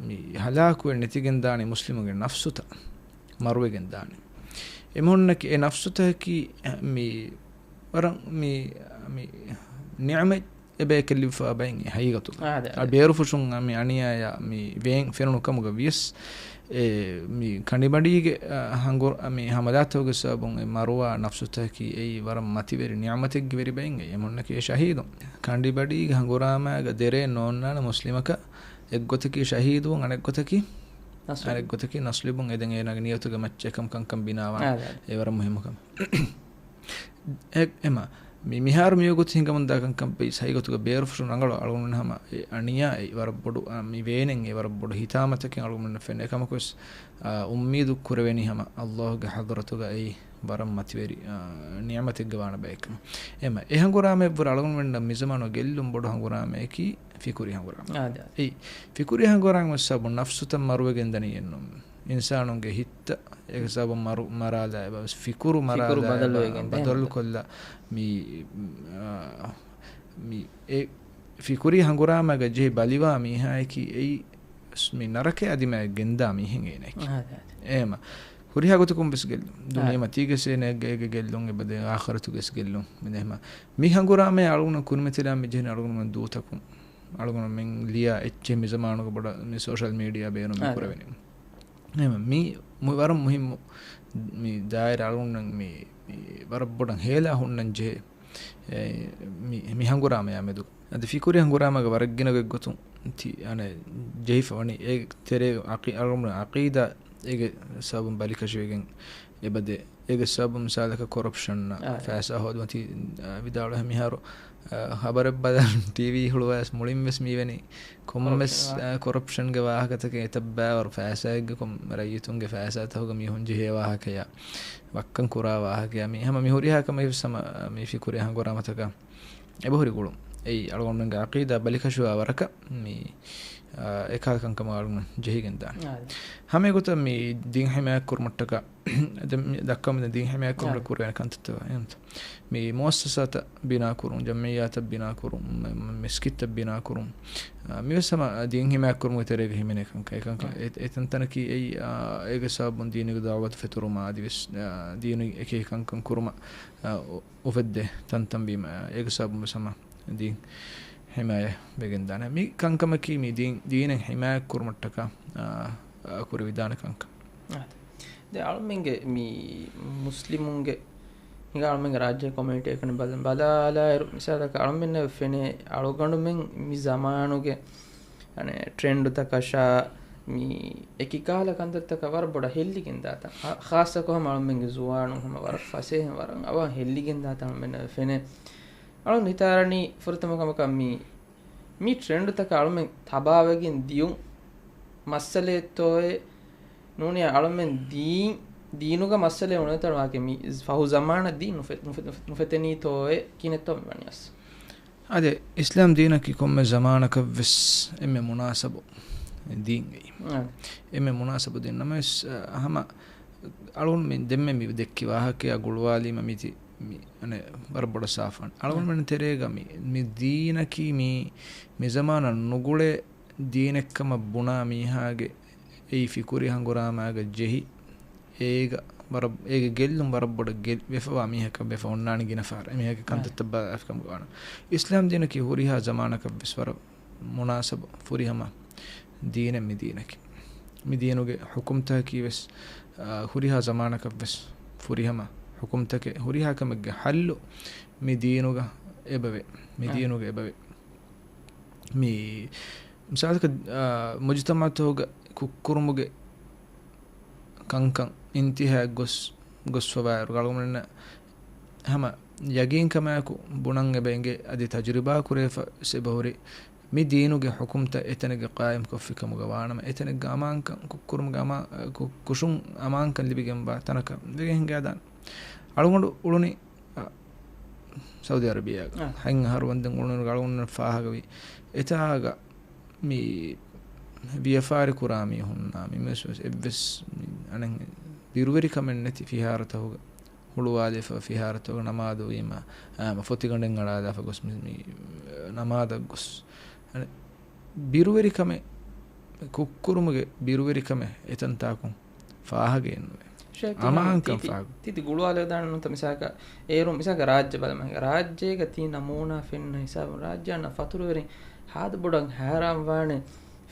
މި ހަލާކުވެ ނެތިގެން ދާނީ މުސްލިމުންގެ ނަފްސުތައް މަރުވެގެން ދާނީ. އެމީހުންނަކީ އެ ނަފްސުތަކަކީ މި ވަރަށް މި، މި ނިޢުމަތް އެބައެކެއް ލިބިފަ ބައިން އެ ހަގީގަތުގަ. އާ، އަދެ، އަދެ. ބޭރުފުށުން މި އަނިޔާޔާ މި ވޭން ފެނުނު ކަމުގަ ވިޔަސް، އެ މި ކަނޑިބަޑީގެ، އަ، ހަނގުރ-، މި ހަމަލާތަކުގެ ސަބަބުން އެ މަރުވާ ނަފްސުތަކަކީ އެއީ ވަރަށް މަތިވެރި ނިޢުމަތެއްގެ ވެރި ބައިން އެ އެމީހުންނަކީ އެ ޝަހީދުން. ކަނޑިބަޑީގެ ހަނގުރާމައިގަ ދެރޭ ނޯންނާނެ މުސްލިމަކަށް އެއްގޮތަކީ ޝަހީދުވުން، އަނެއްގޮތަކީ، ނަސްރު. އަނެއްގޮތަކީ ނަސްރު ލިބުން. އެދެން އޭނާގެ ނިޔަތުގެ މައްޗަށް އެކަމަކު ކަންކަން ބިނާވާނެ. އާ، އާ. އެ ވަރަށް މުހިއްމު ކަމެއް. އެ-، އެމަ، މި-، މިހާރު މިވަގުތު ހިނގަމުންދާ ކަންކަން ބެއިސް ހަގީގަތުގަ ބޭރުފުށުން ރަނގަޅު އަޅުގަނޑު ހަމަ އެ އަނިޔާ އެއް ވަރަށް ބޮޑު، އާ، މި ވޭނެއް އެއް ވަރަށް ބޮޑު ހިތާމަތަކެއް އަޅުގަނޑު ފެންނަ އެކަމަކުވެސް، އާ، އުއްމީދު ކުރެވެނީ ހަމަ ﷲ ގެ ޙަޟްރަތުގަ އެއީ ވަރަށް މަތިވެރި، އާ، ނިޢުމަތެއްގަ ވާނެ ބައެއްކަމަށް. އެމަ، އެ ހަނގުރާމައަށްވުރެ އަޅުގަނޑުމެންނަށް މިޒަމާނު ގެއްލުން ބޮޑު ހަނގުރާމައަކީ ފިކުރީ ހަނގުރާމަ. އާ، އާ. އެއީ، ފިކުރީ ހަނގުރާމަ ސަބަބުން ނަފްސުތައް މަރުވެގެން ދަނީ އެއްނު. އިންސާނުންގެ ހިތްތައް އޭގެ ސަބަބުން މަރު، މަރާލާ އެބަ ވެސް ފިކުރު މަރާލާ ފިކުރު ބަދަލުވެގެން ދެން ބަދަލުކޮށްލާ މި، އާ، މި އެ ފިކުރީ ހަނގުރާމައިގަ ޖެހި ބަލިވާ މީހާއަކީ އެއީ މި ނަރަކައަށް އަދިމައަށް ގެންދާ މީހެއް އޭނައަކީ. އާ، އާ. އެހެމަ ހުރިހާ ގޮތަކުން ވެސް ގެއްލުން. ދުނިޔެ އާ. މަތީގަ ވެސް އޭނަ ގެ-، ގެ-، ގެއްލުން އެބަދޭ އާޚިރަތުގަ ވެސް ގެއްލުން. މި ދެހެމަ މި ހަނގުރާމައި އަޅުގަނޑު ކުރިމަތިލާ މި ޖެހެނީ އަޅުގަނޑުމެން ދޫތަކުން. އަޅުގަނޑުމެން ލިޔާ އެއްޗެއް މި ޒަމާނުގަ ބޮޑަށް މި ސޯޝަލް މީޑިއާ ބޭނުން މި އާ، ކުރެވެނީ. އެހެމަ މި މު-، ވަރަށް މުހިއްމު މި ދާއިރާ އަޅުގަނޑުމެން މި، މި ވަރަށް ބޮޑަށް ހޭލާ ހުންނަން ޖެހޭ، އެ، މި، މި ހަނގުރާމަޔާ މެދު. އަދި ފިކުރީ ހަނގުރާމައިގަ ވަރަށް ގިނަ ގޮތްގޮތުން ތި، އަނެއް، ޖެހިފަ ވަނީ އޭގެ ތެރޭ އަޤީ-، އަޅުގަނޑު އަޤީދާ އޭގެ ސަބަބުން ބަލިކަށިވެގެން އެބަދޭ. އޭގެ ސަބަބުން މިސާލަކަށް ކޮރަޕްޝަން، އާ، ފައިސާ ހޯދުމަށް ތި، އާ، ވިދާޅުވޭ މިހާރު، އާ، ޚަބަރެއް ބަލަން ޓީވީ ހުޅުވާސް މުޅިން ވެސް މީވެނީ ކޮންމެސް، ކޮރަޕްޝަން. އާ، ކޮރަޕްޝަންގެ ވާހަކަތަކެއް އެތައް ބައިވަރު ފައިސާއެއްގެ ކޮން ރައްޔިތުންގެ ފައިސާތަކުގަ މީހުން ޖެހޭ ވާހަކަޔާ، ވައްކަން ކުރާ ވާހަކަޔާ، މީ ހަމަ މި ހުރިހާ ކަމެއް ވެސް ހަމަ މި ފިކުރީ ހަނގުރާމަތަކަށް އެބަހުރި ގުޅުން. އެއީ އަޅުގަނޑުމެންގެ އަޤީދާ ބަލިކަށިވާ ވަރަކަށް މި، އެކާލަ ކަންކަމަށް އަޅުގަނޑު ޖެހިގެން ދާނެ. ހަމަ އެގޮތަށް މި ދީން ހިމާޔަތް ކުރުމަށްޓަކާ ދެން މި ދައްކަމުން ދީން ހިމާޔަތް ކުރުމަށް ކުރެވޭނެ ކަންތައްތައް އެހެންތަ؟ މި މުއައްސަސާތައް ބިނާ ކުރުން، ޖަމްޢިއްޔާތައް ބިނާ ކުރުން، މި، މި، މިސްކިތްތައް ބިނާ ކުރުން، އާ، މިވެސް ހަމަ ދީން ހިމާޔަތް ކުރުމުގެ ތެރޭގަ ހިމެނޭ ކަންކަން. އެކަންކަން އެ، އެތަންތަނަކީ އެއީ، އާ، އޭގެ ސަބަބުން ދީނީގެ ދަޢުވަތު ފެތުރުމާ އަދިވެސް، އާ، ދީނުގެ އެކި ކަންކަން ކުރުމަށް، އާ، އު، އުފެއްދޭ ތަންތަން ވީމަ، އޭގެ ސަބަބުން ވެސް ހަމަ ދީން ހިމާޔަތް ވެގެން ދާނެ. މި ކަންކަމަކީ މި ދީން، ދީނެއް ހިމާޔަތް ކުރުމަށްޓަކާ، އާ، އާ، ކުރެވިދާނެ ކަންކަން. އާ. ދެ އަޅުމެންގެ މި މުސްލިމުންގެ ހިނގާ އަޅުމެންގެ ރާއްޖޭ ކޮމިއުނިޓީ އެކަނި ބަލަ، ބަލާލާއިރު، މިސާލަކަށް އަޅުމެންނަށް ފެނޭ އަޅުގަނޑުމެން މި ޒަމާނުގެ އަނެއް ޓްރެންޑުތަކަށާ މި އެކި ކަހަލަ ކަންތައްތަކަށް ވަރަށް ބޮޑަށް ހެއްލިގެން ދާތަން. ހާ، ޚާއްޞަކޮށް ހަމަ އަޅުމެންގެ ޒުވާނުން ހަމަ ވަރަށް ފަސޭހައިން ވަރަށް އަވަހަށް ހެއްލިގެން ދާތަން އަޅުމެންނަށް ފެނޭ. އަޅުން ހިތާރަނީ ފުރަތަމަ ކަމަކަށް މި، މި ޓްރެންޑުތަކަށް އަޅުމެން ތަބާވެގެން ދިޔުން މައްސަލައެއްތޯއޭ ނޫނީ އަޅުމެން ދީން، ދީނުގަ މައްސަލައެއް އުނެތަން ވާކި މި ފަހު ޒަމާނަށް ދީން ނުފެ-، ނުފެ-، ނުފެ-، ނުފެތެނީތޯއޭ ކިހިނެއްތޯ މި ވަނީ އަސް. އާދެ، އިސްލާމް ދީނަކީ ކޮންމެ ޒަމާނަކަށްވެސް އެންމެ މުނާސަބު ދީން އެއީ. އާ. އެންމެ މުނާސަބު ދީން ނަމަވެސް، އަ، ހަމަ އަޅުގަނޑު މި ދެންމެ މި ދެއްކި ވާހަކައާ ގުޅުވާލީމަ މިތި މި އަނެއް ވަރަށް ބޮޑަށް ސާފުވާނެ. އަޅުގަނޑުމެން ތެރޭގަ މި، މި ދީނަކީ މި، މި ޒަމާނަށް ނުގުޅޭ ދީނެއްކަމަށް ބުނާ މީހާގެ އެއީ ފިކުރީ ހަނގުރާމާގަ ޖެހި، އޭގަ ވަރަށް، އޭގެ ގެއްލުން ވަރަށް ބޮޑަށް ގެ-، ވެފަވާ މީހަކަށް ވެފަ އޮންނާނެ ގިނަ ފަހަރަށް. އެމީހާގެ ކަންތައްތައް ބަލާފިކަމުގަ ވާނަމަ. އިސްލާމް ދީނަކީ ހުރިހާ ޒަމާނަކަށްވެސް ވަރަށް މުނާސަބު ފުރިހަމަ ދީނެއް މި ދީނަކީ. މި ދީނުގެ ޙުކުމްތަކަކީ ވެސް، އާ، ހުރިހާ ޒަމާނަކަށްވެސް ފުރިހަމަ ޙުކުމްތަކެއް، ހުރިހާ ކަމެއްގެ ޙައްލު މި ދީނުގަ އެބަވޭ. މި އާ. ދީނުގަ އެބަވޭ. މި މިސާލަކަށް، އާ، މުޖުތަމަޢުތަކުގަ ކުށްކުރުމުގެ ކަންކަން އިންތިހާއަށް ގޮސް، ގޮސްފަވާއިރު، އަޅުގަނޑުމެންނަށް ހަމަ ޔަގީންކަމާއެކު ބުނަން އެބަ އިނގޭ، އަދި ތަޖުރިބާ ކުރެވިފަ އެބަހުރި، މި ދީނުގެ ޙުކުމްތައް އެތަނެއްގަ ޤާއިމްކޮށްފިކަމުގަ ވާނަމަ، އެތަނެއްގަ އަމާންކަން، ކުށްކުރުމުގެ އަމާ-، ކު-، ކުށުން އަމާންކަން ލިބިގެންވާ ތަނަކަށް ވެގެން ހިނގާދާނެ. އަޅުގަނޑު އުޅުނީ، އަ، ސައުދީ އަރަބިއާގަ. އަ. ހަތް އަހަރު ވަންދެން އުޅުނު އަޅުގަނޑު ފާހަގަވި. އެތާގަ މި ވިޔަފާރި ކުރާ މީހުންނާ މި މިސް އެއްވެސް މި އަނެއް ދިރުވެރިކަމެއް ނެތި ފިހާރަތަކުގަ ހުޅުވާލެފަ ފިހާރަތަކުގަ ނަމާދު ވީމަ، އާ، މަ ފޮތިގަނޑެއް އަޅާލާފަ ގޮސް މި، މި ނަމާދަށް ގޮސް. އަނެއް ބިރުވެރިކަމެއް، ކުށްކުރުމުގެ ބިރުވެރިކަމެއް އެތަންތާކުން ފާހަގައެއްނުވޭ. ޝޭޚް، ތި އަމާންކަން ތި، ފާހަގަ. ތި، ތި ގުޅުވާލެވިދާނެ ނުތަ މިސާކަށް އޭރު މިސާކަށް ރާއްޖެ ބަލަމަ. ރާއްޖޭގަ ތި ނަމޫނާ ފެންނަ ހިސާބުން ރާއްޖެ އަންނަ ފަތުރުވެރިން ހާދަ ބޮޑަށް ހައިރާން ވާނެ.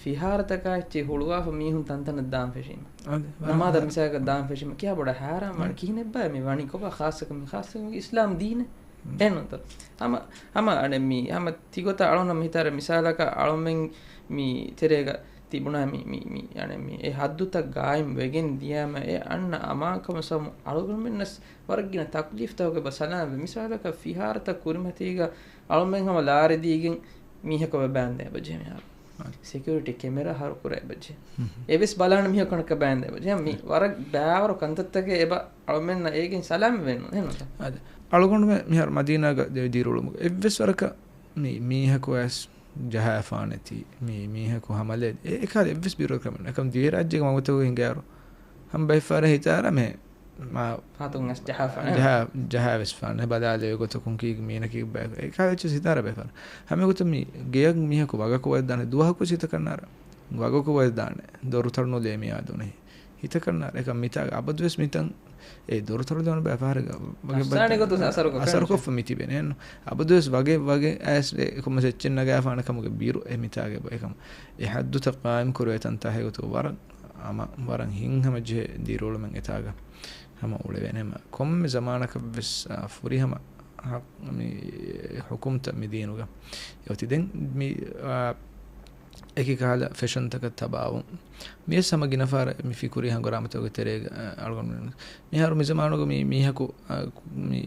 ފިހާރަތަކާ އެއްޗެއް ހުޅުވާފަ މީހުން ތަންތަނަށް ދާން ފެށީމަ. އަދި، ނަމާދަށް ވަރަށް މިސާލަކަށް ދާން ފެށީމަ. ކިހާ ބޮޑަށް ހައިރާން ވާނެ. އަދި. ކިހިނެއްބާ މި ވަނީ ކޮބާ ޚާއްޞަކަމެއް، ޚާއްޞަކަމެއް އިސްލާމް ދީނެއް. އެހެން ނޫންތަ؟ ހަމަ، ހަމަ އަނެއް މީ، ހަމަ ތިގޮތަށް އަޅުނަ މިހިތާރެ މިސާލަކަށް އަޅުމެން މި ތެރޭގަ ތިބުނާ މި، މި، މި، އަނެއް މި، އެ ހައްދުތައް ގާއިމް ވެގެން ދިޔާމަ އެ އަންނަ އަމާންކަމު ސަމު އަޅުގަނޑުމެންނަސް ވަރަށް ގިނަ ތަކްލީފްތަކުގެ ބަ ސަލާމަތް ވެ. މިސާލަކަށް ފިހާރަތައް ކުރިމަތީގަ އަޅުމެން ހަމަ ލާރި ދީގެން މީހަކަށް ވެ ބާންދޭ ބަޖެ މިހާރު. އަދި. ސެކިއުރިޓީ ކެމެރާ ހަރު ކުރޭ ބަޖެ. ހުން. އެވެސް ބަލާން މީހަކަށް ބާންދޭ ބަޖެ. މި އެ. ވަރަށް ބާވަރު ކަންތައްތަކެއް އެބަ އަޅުމެންނަށް އޭގެން ސަލާމަތް ވެންނު. އެހެން ނޫންތަ؟ އަދި. އަޅުގަނޑުމެން މިހާރު މަދީނާގަ ދި-، ދިރުއުޅުމުގަ އެއްވެސް ވަރަކަށް މި މީހަކު އައިސް ޖަހާފާނެތީ، މި މީހަކު ހަމަލޭ، އެ-، އެކާލަ އެއްވެސް ބިރުވެރިކަމެއް ނެތް. އެކަމް ދިވެހިރާއްޖޭގެ މަގުތަކުގަ ހިނގާއިރު، ހަމަ ބައެއް ފަހަރަށް ހިތާރަ މެ މާ ފަހަތުން އަސް ޖަހާފާނެ. ޖަހާ، ޖަހާވެސް ފާނެ. ބަލާލެވޭ ގޮތަކުން ކީ މީނަކީ ބައި-، އެކާލަ އެއްޗެއް ހިތާރަ ބައެއް ފަހަރަށް. ހަމަ ގޮތަށް މި ގެޔަށް މީހަކު ވަގަކު ވައްދާނެ ދުވަހަކު ހިތަކަށްނާރަ. ވަގަކު ވައްދާނެ. ދޮރުތަޅު ނުލޭ މިއާ ދުނި. ހިތަކަށްނާރަ. އެކަމް މިތާ އަބަދުވެސް މިތަން އެ ދޮރުތަޅު ލެވުނު ބައެއް ފަހަރެއްގަ ވަގެ ނަފްސާނީ ބައްތަ-، ގޮތުން އަސަރު ކޮށްފަ އަސަރު ނުޖެހޭ. ކޮށްފަ މިތިބެނެ. އަބަދުވެސް ވަގެ، ވަގެ އައިސް އެ ކޮންމެސް އެއްޗެއް ނަގާފާނެ ކަމުގެ ބިރު އެ މިތާގެ ބަ-، އެކަމް އެ ހައްދުތައް ޤާއިމް ކުރެވޭ ތަންތާ ހެގޮތު ވަރަށް އަމަ، ވަރަށް ހިތްހަމަޖެހޭ ދިރިއުޅުމެއް އެތާގަ ހަމަ އުޅެވޭނެ. ކޮންމެ ޒަމާނަކަށްވެސް، އާ، ފުރިހަމަ ހަ-، މި ޙުކުމްތައް މި ދީނުގަ އޮތީ. ދެން މި، އާ، އެކި ކަހަލަ ފެޝަންތަކަށް ތަބާވުން. މިވެސް ހަމަ ގިނަ ފަހަރަށް މި ފިކުރީ ހަނގުރާމަތަކުގެ ތެރޭގަ، އަޅުގަނޑު މިހާރު މި ޒަމާނުގަ މި މީހަކު، އަ، މި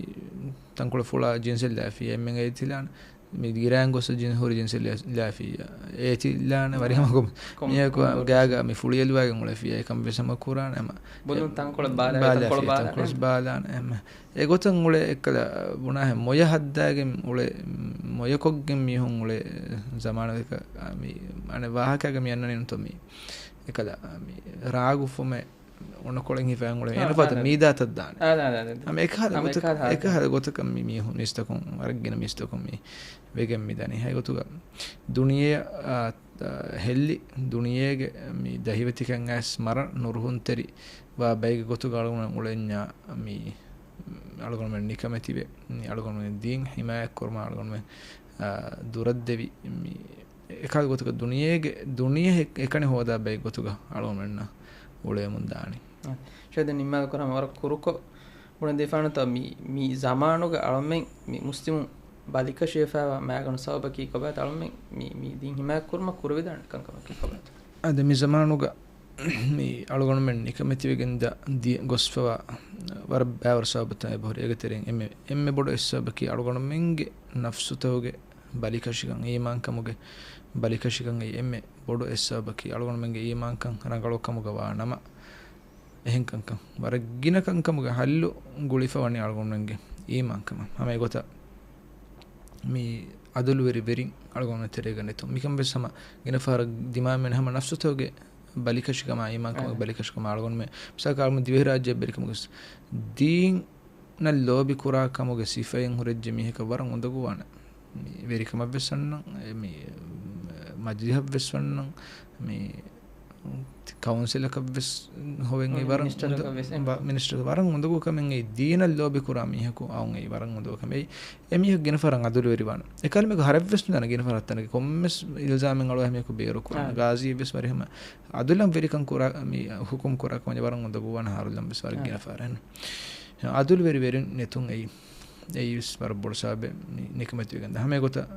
ތަންކޮޅެއް ފުޅާ ޖިންސެއް ލާފި އެންމެން އެދިތިލާނެ. މި ގިރާން ގޮސް ޖިން ހުރި ޖިންސެއް ލާ-، ލާފިއްޔާ. އޭތި ލާނެ ވަރިހަމަ ކޮމް. ކޮމް-، މިޔަކު ކޮމް ގޮސް. ގާގާ މި ފުޅިއެލުވާގެން އުޅެފިއްޔާ އެކަން ވެސް ހަމަ ކުރާނެ ހަމަ. ބުނުން ތަންކޮޅެއް ބާލާ، ބާލާފިއްޔާ، ތަންކޮޅު ބާލާ. ތަންކޮޅު ބާލާނެ ހަމަ. އެގޮތަށް އުޅޭ އެއްކަލަ ބުނާހެ މޮޔަ ހައްދާގެން އުޅޭ، މޮޔަކޮށްގެން މީހުން އުޅޭ ޒަމާނުގަ މި އަނެއް ވާހަކައިގަ މި އަންނަނީނުތޯ މި އެކަލަ މި ރާގުފުމެއް އޮނަކޮޅެއް ހިފައި އުޅެ އާ، އޭނަ ފަތަ އާ، މީދާތައް ދާނެ. އާ، އާ، އާ، އާ. ހަމަ އެކަހަލަ ހަމަ ގޮތަކަށް، އެކަހަލަ އެކަހަލަ ގޮތަކަށް މި މީހުން މީސްތަކުން، ވަރަށް ގިނަ މީސްތަކުން މި ވެގެން މި ދަނީ. ހައި ގޮތުގަ ދުނިޔެ، އާ، އާ، ހެއްލި ދުނިޔޭގެ މި ދަހިވެތިކަން އައިސް މަރަށް ނުރުހުންތެރި ވާ ބައެއްގެ ގޮތުގަ އަޅުގަނޑު އުޅެންޏާ މި އަޅުގަނޑުމެން ނިކަމެތިވެ، މި އަޅުގަނޑުމެން ދީން ހިމާޔަތް ކުރުމަށް އަޅުގަނޑުމެން، އާ، ދުރަށް ދެވި، މި އެކަހަލަ ގޮތަކަށް ދުނިޔޭގެ، ދުނިޔެ އެ-، އެކަނި ހޯދާ ބައެއް ގޮތުގަ އަޅުގަނޑުމެންނަށް އުޅޭމުން ދާނީ. އާ، ޝަހީދު ނިންމާލު ކުރާ ވަރަށް ކުރުކޮށް ބުނެދީފާނުތޯ މި، މި ޒަމާނުގަ އަޅަމެން މި މުސްލިމުން ބަލިކަށިވެފައިވާ މައިގަނޑު ސަބަބަކީ ކޮބާތޯ؟ އަޅަމެން މި، މި ދީން ހިމާޔަތް ކުރުމަށް ކުރެވިދާނެ ކަންކަމަކީ ކޮބާތޯ؟ އަދި މި ޒަމާނުގަ މި އަޅުގަނޑުމެން ނިކަމެތިވެގެން ދާ ދި-، ގޮސްފަވާ ވަރަށް ބާވަރު ސަބަބުތައް އެބަހުރި. އޭގެ ތެރެއިން އެންމެ، އެންމެ ބޮޑު އެއް ސަބަބަކީ އަޅުގަނޑުމެންގެ ނަފްސުތަކުގެ ބަލިކަށިކަން، އީމާންކަމުގެ ބަލިކަށިކަން އެއީ އެންމެ ބޮޑު އެއް ސަބަބަކީ. އަޅުގަނޑުމެންގެ އީމާންކަން ރަނގަޅު ކަމުގަ ވާ ނަމަ، އެހެން ކަންކަން، ވަރަށް ގިނަ ކަންކަމުގެ ހައްލު ގުޅިފަ ވަނީ އަޅުގަނޑުމެންގެ އީމާންކަމަށް. ހަމަ އެގޮތަށް މި އަދުލުވެރި ވެރިން އަޅުގަނޑުމެން ތެރޭގަ ނެތުން. މިކަން ވެސް ހަމަ ގިނަ ފަހަރަށް ދިމާވެން ހަމަ ނަފްސުތަކުގެ ބަލިކަށިކަމާ، އީމާންކަމުގެ އެ. ބަލިކަށިކަމާ އަޅުގަނޑުމެން މިސާލަކަށް އަޅުގަނޑު ދިވެހިރާއްޖެއަށް ވެރިކަމުގެ ދީން ނަށް ލޯބި ކުރާ ކަމުގެ ސިފައިން ހުރެއްޖެ މީހަކަށް ވަރަށް އުނދަގޫވާނެ. މި ވެރިކަމަށް ވެސް ވަންނަން، އެ، މި، މަޖިލިހަށް ވެސް ވަންނަން، މި ކައުންސިލަކަށް ވެސް ހޮވެން އެ ވަރަށް މިނިސްޓަރަކަށް އުނދަ-، ވެސް އެ. ބަ-، މިނިސްޓަރ ވަރަށް އުނދަގޫ ކަމެއް އެ ދީނަށް ލޯބި ކުރާ މީހަކު އައުން އެ ވަރަށް އުނދަގޫ ކަމެއް. އެ މީހަކު ގިނަ ފަހަރަށް އަދުލުވެރި ވާނެ. އެ ކަލިމަގެ ހަރެއް ވެސް ނުދާނެ ގިނަ ފަހަރަށް ތަނަކަށް ކޮންމެސް އިލްޒާމެއް އަޅުވާ މީހަކު ބޭރު ކުރާނެ. އާ. ގާޒީ ވެސް ވަރިހަމަ އަދުލަށް ވެރިކަން ކުރާ މި ހުކުމް ކުރާ ކަމަށް ވަރަށް އުނދަގޫވާނެ ހާރުލަން ވެސް ވަރަށް އާ. ގިނަ ފަހަރަށް. އަދުލުވެރި ވެރިން ނެތުން އެއީ، އެއީވެސް ވަރަށް ބޮޑު ސަބަބެއް ނި-، ނިކަމެތިވެގެން ދާ. ހަމަ އެގޮތަށް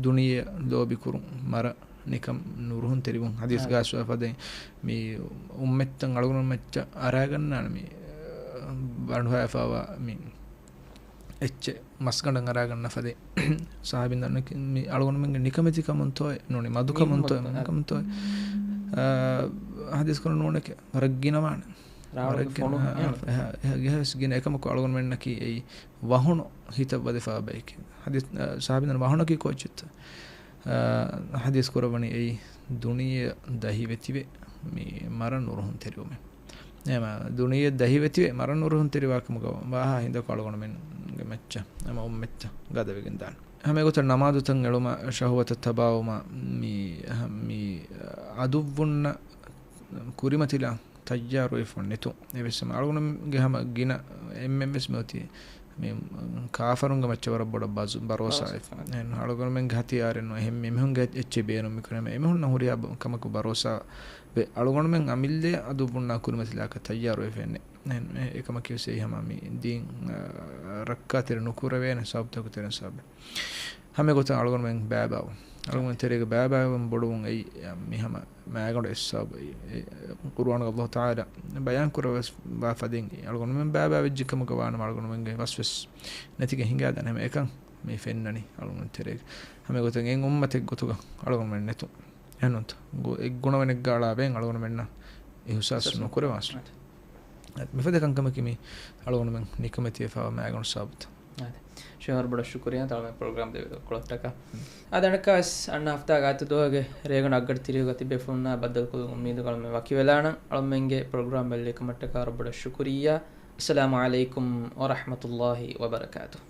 ދުނިޔެ ލޯބިކުރުން، މަރަށް ނިކަން ނުރުހުންތެރިވުން. ހަދީސް އާ. ގާސްވާ ފަދައިން މި އުއްމަތްތައް އަޅުގަނޑު މައްޗަށް އަރާގަންނާނެ މި ބަނޑުހައިފާވާ މި އެއްޗެއް މަސްގަނޑަށް އަރާގަންނަ ފަދައިން. ސާބިން ދަންނަކީ މި އަޅުގަނޑުމެންގެ ނިކަމެތިކަމުންތޯއެ ނޫނީ، މަދުކަމުންތޯއެ، މަދުކަމުންތޯއެ. އާ، ހަދީސް ކުރަން ނޫނެކެ، ވަރަށް ގިނަވާނެ. ރާވަޅުގެ ވަރަށް ގިނަ-، ފޮނު އާ، އެހެން. އެހާ، އެހާ، އެހާވެސް ގިނަ އެކަމަކު އަޅުގަނޑުމެންނަކީ އެއީ ވަހުނު ހިތަށް ވަދެފާ ބައެކޭ. ހަދީސް، އާ، ސާބިން ދަންނަ ވަހުނަކީ ކޯއްޗެއްތަ؟ އާ، ހަދީސް ކުރައްވަނީ އެއީ ދުނިޔެ ދަހިވެތިވެ މި މަރަށް ނުރުހުންތެރިވުމެއް. އެމަ ދުނިޔެ ދަހިވެތިވެ މަރަށް ނުރުހުންތެރިވާ ކަމުގަ ވާހާ ހިނދަކު އަޅުގަނޑުމެންގެ މައްޗަށް އެމަ އުއްމަތްތައް ގަދަވެގެން ދާނެ. ހަމަ އެގޮތަށް ނަމާދުތައް އެޅުމަށް، ޝަހުވަތަށް ތަބާވުމަށް މި، މި އަދުއްވުންނަށް ކުރިމަތިލާ ތައްޔާރުވެފަ ނެތުން. އެވެސް އަޅުގަނޑުގެ ހަމަ ގިނަ އެންމެން ވެސް މިއޮތީ މި ކާފަރުންގެ މައްޗަށް ވަރަށް ބޮޑަށް ބަޒު-، ބަރޯސާ ބަރޯސާ. އެ، އަޅުގަނޑުމެންގެ ހަތިޔާރެއް ނޫން. އެހެން މި މީހުންގެ އެއްޗެއް ބޭނުން މިކުރީ. އެމީހުންނަށް ހުރިހާ ބަ-، ކަމަކު ބަރޯސާ ވެ. އަޅުގަނޑުމެން އަމިއްލަ އަދުއްވުންނާ ކުރިމަތިލާކަށް ތައްޔާރުވެފައެއް ނެތް. އެ، އެކަމަކީ ވެސް އެއީ ހަމަ މި ދީން، އަ، ރައްކާތެރި ނުކުރެވޭނެ ސަބަބުތަކުގެ ތެރެއިން ސަބަބެއް. ހަމަ އެގޮތަށް އަޅުގަނޑުމެން ބައިބައިވުން. އަޅުގަނޑު ތެރޭގަ ބައިބައިވުން ބޮޑުވުން އެއީ މި ހަމަ މާގަނޑު އެއްސަބަބަކީ. އެ، ޤުރުއާނުގަ ﷲ ތަޢާލާ ބަޔާން ކުރައްވާފަ ދިން އަޅުގަނޑުމެން ބައިބައިވެއްޖެ ކަމުގަ ވާނަމަ އަޅުގަނޑުމެންގެ ވަސްވެސް ނެތިގެން ހިނގާދާނެ. ހަމަ އެކަން މި ފެންނަނީ އަޅުގަނޑު ތެރޭގަ. ހަމަ އެގޮތަށް އެއް އުއްމަތެއް ގޮތުގަ އަޅުގަނޑުމެން ނެތުން. އެހެންނޫންތަ؟ ގު-، އެއްގުނަވަނެއްގަ އަޅާވެ އަޅުގަނޑުމެންނަށް އިހުސާސް އިހުސާސް ނުކުރެވާސް. އަދި. މިފަދަ ކަންކަމަކީ މި އަޅުގަނޑުމެން ނިކަމެތިވެފައިވާ މާގަނޑު ސަބަބުތައް. އަދި. ޝަހީދު ވަރަށް ބޮޑަށް ޝުކުރިއްޔާ ތަޅުމެ ޕްރޮގްރާމް ދެވި ކޮޅަށްޓަކާ. އަދި އަނެއްކާވެސް އަންނަ ހަފްތާގެ އާދިއްތަ ދުވަހުގެ ރޭގަނޑު އަށްގަޑި ތިރީހުގަ ތިބޭފުޅުންނާ ބައްދަލުކޮށްލުމުގެ އުއްމީދުގަ އަޅުމެން ވަކިވެލާނަން. އަޅުމެންގެ ޕްރޮގްރާމް ބެލުމަށްޓަކާ ވަރަށް ބޮޑަށް ޝުކުރިއްޔާ. އައްސަލާމު ޢަލައިކުމް ވަރަޙްމަތުﷲި ވަބަރަކާތުހު.